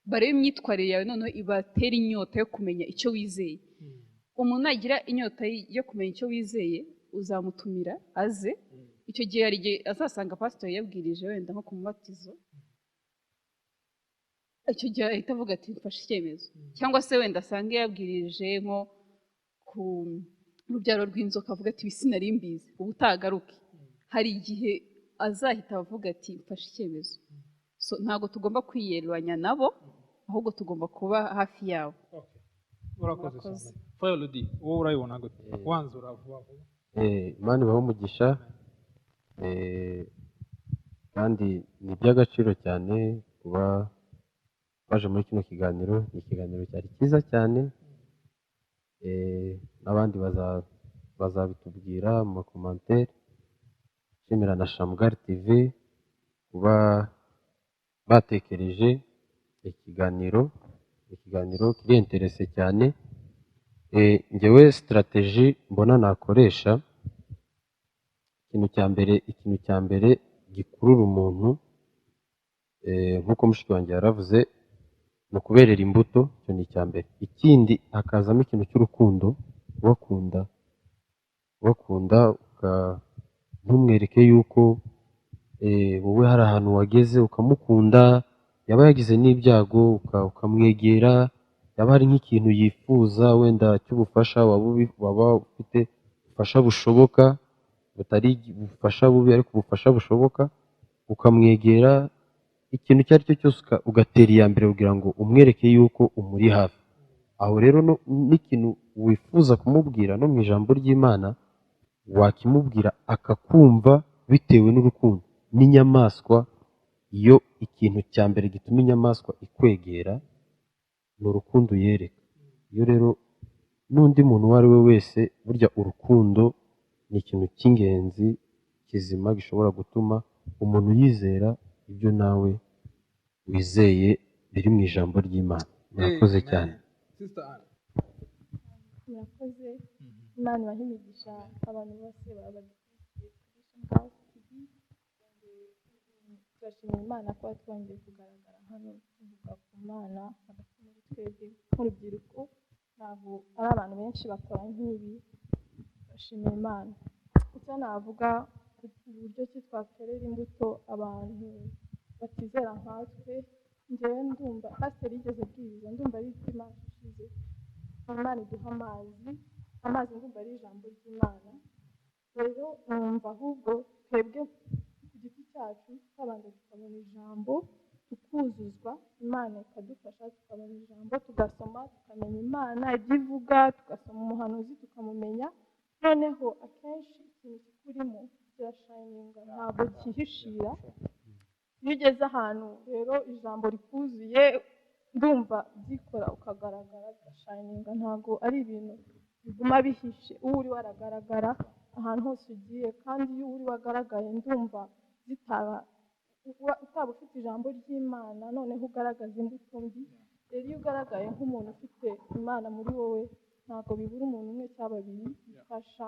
barebe imyitwarire yawe, noneho ibatera inyota yo kumenya icyo wizeye. Umuntu nagira inyota yo kumenya icyo wizeye, uzamutumira aze. Icyo gihe hari igihe azasanga pasitori yabwirije wenda nko ku mubatizo, icyo gihe ahita avuga ati: "Mfashe icyemezo." Cyangwa se wenda asange yabwirije nko ku rubyaro rw'inzoka, avuga ati: "Ibi sinari mbizi, ubu utagaruke." Hari igihe azahita avuga ati: "Mfashe icyemezo." So, ntabwo tugomba kwiyeruranya nabo, ahubwo tugomba kuba hafi yabo. Okay. Urakoze. Murakoze. Cyane, Frère Lodi. Wowe urabibona gute? Wanzura vuba vuba. Imana ibahe umugisha, kandi ni iby'agaciro cyane kuba baje muri kino kiganiro. Ni ikiganiro cyari cyiza cyane, n'abandi bazabitubwira mu macommentaire. Nshimira na Shamgar TV kuba batekereje ikiganiro kiri intéressant cyane. Njyewe stratégie mbona nakoresha, ikintu cya mbere gikurura umuntu, nk'uko mushiki wanjye yaravuze, ni ukuberera imbuto. Icyo ni icya mbere. Ikindi hakazamo ikintu cy'urukundo, ubakunda, ntumwereke yuko wowe hari ahantu wageze, ukamukunda. Yaba yagize n'ibyago, ukamwegera. Yaba hari nk'ikintu yifuza wenda cy'ubufasha, waba ufite ubufasha bushoboka, butari ubufasha bubi ariko ubufasha bushoboka, ukamwegera. Ikintu icyo ari cyo cyose ugatera iya mbere kugira ngo umwereke yuko umuri hafi. Aho rero n'ikintu wifuza kumubwira no mu ijambo ry'Imana wakimubwira, akakumva bitewe n'urukundo. N'inyamaswa, iyo ikintu cya mbere gituma inyamaswa ikwegera ni urukundo uyereka. Iyo rero n'undi muntu uwo ari we wese, burya urukundo ni ikintu cy'ingenzi kizima gishobora gutuma umuntu yizera ibyo nawe wizeye biri mu ijambo ry'Imana. Murakoze Amen. cyane. Sister Anne. Murakoze, Imana ibahe imigisha abantu bose baba badukurikiye kuri Shamgar TV. Turashimira Imana kuba twongeye kugaragara hano tuvuga ku Mana hagati muri twebwe nk'urubyiruko. Ntabwo ari abantu benshi bakora nk'ibi. Turashimira Imana. Icyo navuga, uburyo ki twaterera imbuto abantu batizera nkatwe, njyewe ndumva pasiteri yigeze abwiriza, ndumva ari dimanche ishize, Imana iduha amazi. Amazi ndumva ari ijambo ry'Imana. Rero numva ahubwo twebwe ku giti cyacu twabanza tukabona ijambo, tukuzuzwa, Imana ikadufasha tukabona ijambo, tugasoma, tukamenya Imana ibyo ivuga, tugasoma umuhanuzi tukamumenya. Noneho akenshi ikintu kikurimo kirashininga, ntabwo cyihishira. Iyo ugeze ahantu rero ijambo rikuzuye, ndumva byikora ukagaragara, bigashininga. Ntabwo ari ibintu biguma bihishe. Uwo uri waragaragara ahantu hose ugiye, kandi iyo uri wagaragaye, ndumva zitaba utaba ufite ijambo ry'Imana noneho ugaragaza imbuto mbi. Rero iyo ugaragaye nk'umuntu ufite Imana muri wowe, ntabwo bibura umuntu umwe cyangwa babiri bifasha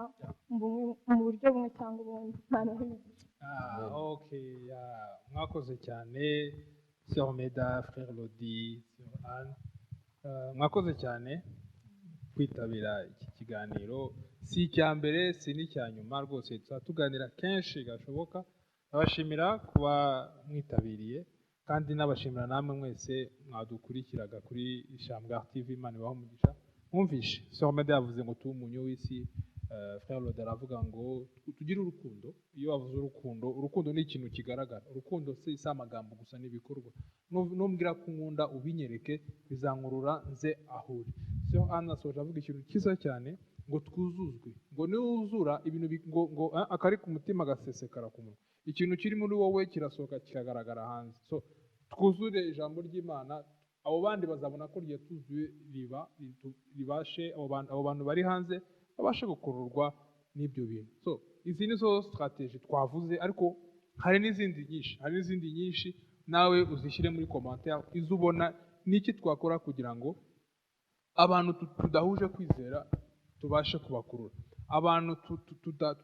mu buryo bumwe cyangwa ubundi. Imana ibahe imigisha. Ah, okay, yeah. Mwakoze cyane, Sœur Meda, Frère Lodi, Sœur Anne. Mwakoze cyane kwitabira iki kiganiro. Si icya mbere, si n'icya nyuma rwose, tuzaba tuganira kenshi gashoboka. Ndabashimira kuba mwitabiriye, kandi n'abashimira namwe mwese mwadukurikiraga kuri Shamgar TV. Imana ibahe umugisha. Mwumvishe Sœur Meda yavuze ngo tube umunyu w'isi, Frère Lodi aravuga ngo tugire urukundo. Iyo wavuze urukundo, urukundo ni ikintu kigaragara. Urukundo si amagambo gusa, ni ibikorwa. Numbwira ko unkunda, ubinyereke, bizankurura nze aho uri. Sœur Anne asoje avuga ikintu cyiza cyane, ngo twuzuzwe, ngo niwuzura ibintu ngo akari ku mutima gasesekara ku munwa. Ikintu kiri muri wowe kirasohoka kikagaragara hanze. So twuzure ijambo ry'Imana, abo bandi bazabona ko ryatuzuye, riba ribashe abo bantu bari hanze babashe gukururwa n'ibyo bintu. So izi ni zo stratégie twavuze, ariko hari n'izindi nyinshi, hari n'izindi nyinshi. Nawe uzishyire muri commentaire izo ubona. N'iki twakora kugira ngo abantu tudahuje kwizera tubashe kubakurura, abantu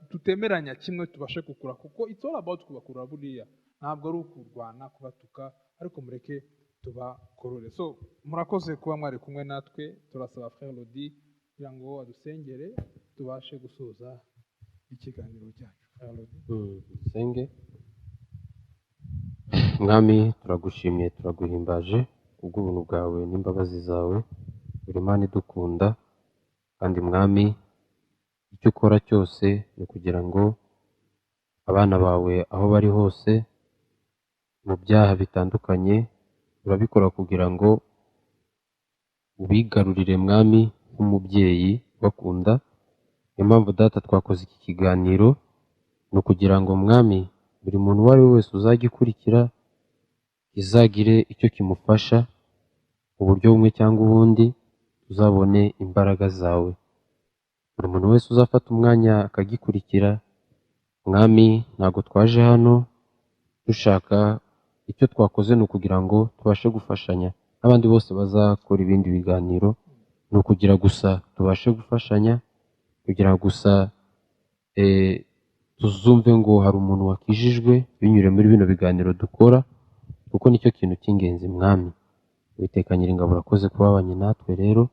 tutemeranya kimwe tubashe gukura, kuko it's all about kubakurura. Buriya ntabwo ari ukurwana, kubatuka, ariko mureke tubakurure. So murakoze kuba mwari kumwe natwe. Turasaba Frère Lodi kugira ngo adusengere tubashe gusoza ikiganiro cyacu. Frère Lodi. Dusenge. Mwami, turagushimiye, turaguhimbaje kubw'ubuntu bwawe n'imbabazi zawe. Uri Imana idukunda, kandi Mwami, icyo ukora cyose ni ukugira ngo abana bawe aho bari hose mu byaha bitandukanye, urabikora kugira ngo ubigarurire, Mwami, nk'umubyeyi ubakunda. Niyo mpamvu, Data, twakoze iki kiganiro, ni ukugira ngo, Mwami, buri muntu uwo ari we wese uzajya ukurikira kizagire icyo kimufasha mu buryo bumwe cyangwa ubundi, tuzabone imbaraga zawe. Buri muntu wese uzafata umwanya akagikurikira. Mwami, ntabwo twaje hano dushaka icyo twakoze, ni ukugira ngo tubashe gufashanya n'abandi bose bazakora ibindi biganiro, ni ukugira gusa tubashe gufashanya, kugira gusa tuzumve ngo hari umuntu wakijijwe binyuriye muri bino biganiro dukora, kuko nicyo kintu cy'ingenzi. Mwami Uwiteka Nyiringabo, urakoze kuba wabanye natwe rero,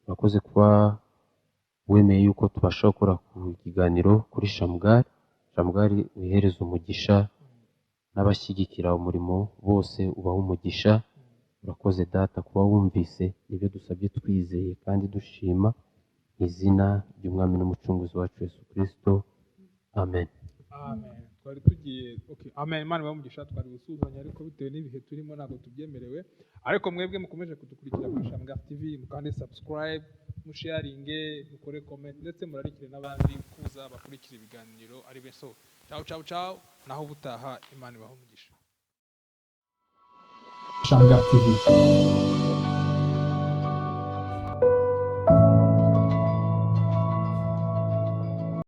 urakoze kuba wemeye yuko tubasha gukora ku kiganiro kuri Shamugari. Shamugari wihereze umugisha, n'abashyigikira umurimo bose ubaha umugisha. Urakoze Data kuba wumvise ibyo dusabye twizeye kandi dushima, mu izina ry'Umwami n'Umucunguzi wacu Yesu Kristo, amen. Amen. Twari tugiye, okay, amen. Imana ibahe umugisha. Twari gusuhuzanya ariko bitewe n'ibihe turimo ntabwo tubyemerewe, ariko mwebwe mukomeje kudukurikira kuri Shamgar TV, mukande subscribe, musharinge, mukore comment, ndetse murarikire n'abandi kuza bakurikira ibiganiro ari benshi. So ciao ciao ciao, naho ubutaha. Imana ibahe umugisha. Shamgar TV.